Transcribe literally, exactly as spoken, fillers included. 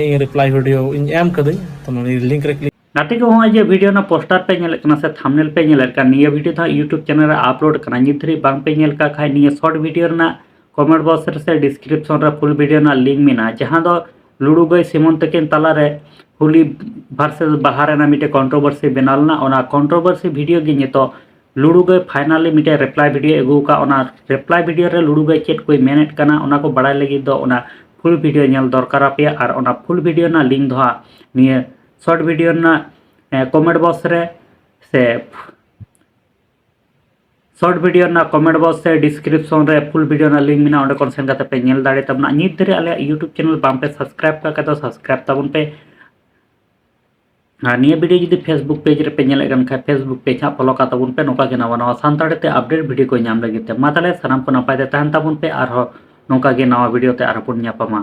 ᱱᱤᱭᱟᱹ reply video ᱤᱧ ᱮᱢ ᱠᱟᱹᱫᱟᱹᱧ, ᱛᱚ ᱱᱚᱣᱟ ᱞᱤᱝᱠ ᱨᱮ ᱠᱞᱤᱠ᱾ ᱜᱟᱛᱮ ᱠᱚ, ᱦᱚᱸᱜᱼᱚᱭ ᱡᱮ ᱵᱷᱤᱰᱤᱭᱳ ᱨᱮᱱᱟᱜ ᱯᱳᱥᱴᱟᱨ ᱯᱮ ᱧᱮᱞᱮᱫ ᱠᱟᱱᱟ ᱥᱮ ᱛᱷᱟᱢᱵᱱᱮᱞ ᱯᱮ ᱧᱮᱞᱮᱫ ᱠᱟᱱ, ᱱᱤᱭᱟᱹ ᱵᱷᱤᱰᱤᱭᱳ ᱫᱚ ᱦᱟᱸᱜ YouTube ᱪᱮᱱᱮᱞ ᱨᱮ ᱟᱯᱞᱳᱰ ᱠᱟᱱᱟ᱾ ᱱᱤᱛ ᱫᱷᱟᱹᱨᱤᱡ ᱵᱟᱝ ᱯᱮ ᱧᱮᱞ ᱠᱟᱜ ᱠᱷᱟᱡ ᱱᱤᱭᱟᱹ ᱥᱚᱨᱴ ᱵᱷᱤᱰᱤᱭᱳ ᱨᱮᱱᱟᱜ ᱠᱚᱢᱮᱱᱴ ᱵᱚᱠᱥ ᱨᱮ ᱥᱮ ᱰᱤᱥᱠᱨᱤᱯᱥᱚᱱ ᱨᱮ ᱯᱷᱩᱞ ᱵᱷᱤᱰᱤᱭᱳ ᱨᱮᱱᱟᱜ ᱞᱤᱝᱠ ᱢᱮᱱᱟᱜᱼᱟ, ᱡᱟᱦᱟᱸ ᱫᱚ ᱞᱩᱲᱩ ᱜᱟᱹᱭ ᱥᱤᱢᱚᱱ ᱛᱟᱹᱠᱤᱱ ᱛᱟᱞᱟᱨᱮ ᱦᱩᱞᱤ ᱵᱷᱟᱨᱥᱮᱥ ᱵᱟᱦᱟ ᱨᱮᱱᱟᱜ ᱢᱤᱫᱴᱮᱱ ᱠᱚᱱᱴᱨᱳᱵᱷᱟᱨᱥᱤ ᱵᱮᱱᱟᱣ ᱞᱮᱱᱟ᱾ ᱚᱱᱟ ᱠᱚᱱᱴᱨᱳᱵᱷᱟᱨᱥᱤ ᱵᱷᱤᱰᱤᱭᱳ ᱜᱮ ᱱᱤᱛᱚᱜ ᱞᱩᱲᱩ ᱜᱟᱹᱭ ᱯᱷᱟᱭᱱᱟᱞᱤ ᱢᱤᱫᱴᱮᱱ ᱨᱤᱯᱞᱟᱭ ᱵᱷᱤᱰᱤᱭᱳ ᱟᱹᱜᱩ ᱟᱠᱟᱫ᱾ ᱚᱱᱟ ᱨᱤᱯᱞᱟᱭ ᱵᱷᱤᱰᱤᱭᱳ ᱨᱮ ᱞᱩᱲᱩ ᱜᱟᱹᱭ ᱪᱮᱫ ᱠᱚᱭ ᱢᱮᱱᱮᱫ ᱠᱟᱱᱟ, ᱚᱱᱟ ᱠᱚ ᱵᱟᱲᱟᱭ ᱞᱟᱹᱜᱤᱫ ᱫᱚ ᱚᱱᱟ ᱯᱷᱩᱞ ᱵᱷᱤᱰᱤᱭᱳ ᱧᱮᱞ ᱫᱚᱨᱠᱟᱨ ᱟᱯᱮᱭᱟ᱾ ᱟᱨ ᱚᱱᱟ ᱯᱷᱩᱞ ᱵᱷᱤᱰᱤᱭᱳ ᱨᱮᱱᱟᱜ ᱞᱤᱝᱠ ᱫᱚ ᱦᱟᱸᱜ ᱱᱤᱭᱟᱹ ᱥᱚᱨᱴ ᱵᱷᱤᱰᱤᱭᱳ ᱨᱮᱱᱟᱜ ᱠᱚᱢᱮᱱᱴ ᱵᱚᱠᱥ ᱨᱮ ᱥᱮ ᱥᱚᱨᱴ ᱵᱷᱤᱰᱤᱭᱳ ᱨᱮᱱᱟᱜ ᱠᱚᱢᱮᱱᱴ ᱵᱚᱠᱥ ᱥᱮ ᱰᱤᱥᱠᱨᱤᱯᱥᱚᱱ ᱨᱮ ᱯᱷᱩᱞ ᱵᱷᱤᱰᱤᱭᱳ ᱨᱮᱱᱟᱜ ᱞᱤᱝᱠ ᱢᱮᱱᱟᱜᱼᱟ, ᱚᱸᱰᱮ ᱠᱷᱚᱱ ᱥᱮᱱ ᱠᱟᱛᱮ ᱯᱮ ᱧᱮᱞ ᱫᱟᱲᱮ ᱛᱟᱵᱚᱱᱟ᱾ ᱱᱤᱛ ᱫᱷᱟᱹᱨᱤᱡ ᱟᱞᱮᱭᱟᱜ YouTube ᱪᱮᱱᱮᱞ ᱵᱟᱝ ᱯᱮ ᱥᱟᱵᱥᱠᱨᱟᱭᱤᱵ ᱠᱟᱜ ᱠᱷᱟᱡ ᱫᱚ ᱥᱟᱵᱥᱠᱨᱟᱭᱤᱵ ᱛᱟᱵᱚᱱ ᱯᱮ᱾ ᱟᱨ ᱱᱤᱭᱟᱹ ᱵᱷᱤᱰᱤᱭᱳ ᱡᱩᱫᱤ Facebook ᱯᱮᱡᱽ ᱨᱮᱯᱮ ᱧᱮᱞᱮᱫ ᱠᱟᱱ ᱠᱷᱟᱡ, Facebook ᱯᱮᱡᱽ ᱦᱟᱸᱜ ᱯᱷᱚᱞᱳ ᱠᱟᱜ ᱛᱟᱵᱚᱱ ᱯᱮ, ᱱᱚᱝᱠᱟ ᱜᱮ ᱱᱟᱣᱟ ᱱᱟᱣᱟ ᱥᱟᱱᱛᱟᱲᱤ ᱛᱮ ᱟᱯᱰᱮᱴ ᱵᱷᱤᱰᱤᱭᱳ ᱠᱚ ᱧᱟᱢ ᱞᱟᱹᱜᱤᱫ ᱛᱮ᱾ ᱢᱟ ᱛᱟᱦᱞᱮ ᱥᱟᱱᱟᱢ ᱠᱚ ᱱᱟᱯᱟᱭ ᱛᱮ ᱛᱟᱦᱮᱱ ᱛᱟᱵᱚᱱ ᱯᱮ, ᱟᱨᱦᱚᱸ ᱱᱚᱝᱠᱟ ᱜᱮ ᱱᱟᱣᱟ ᱵᱷᱤᱰᱤᱭᱳ ᱛᱮ ᱟᱨᱦᱚᱸ ᱵᱚᱱ ᱧᱟᱯᱟᱢᱟ᱾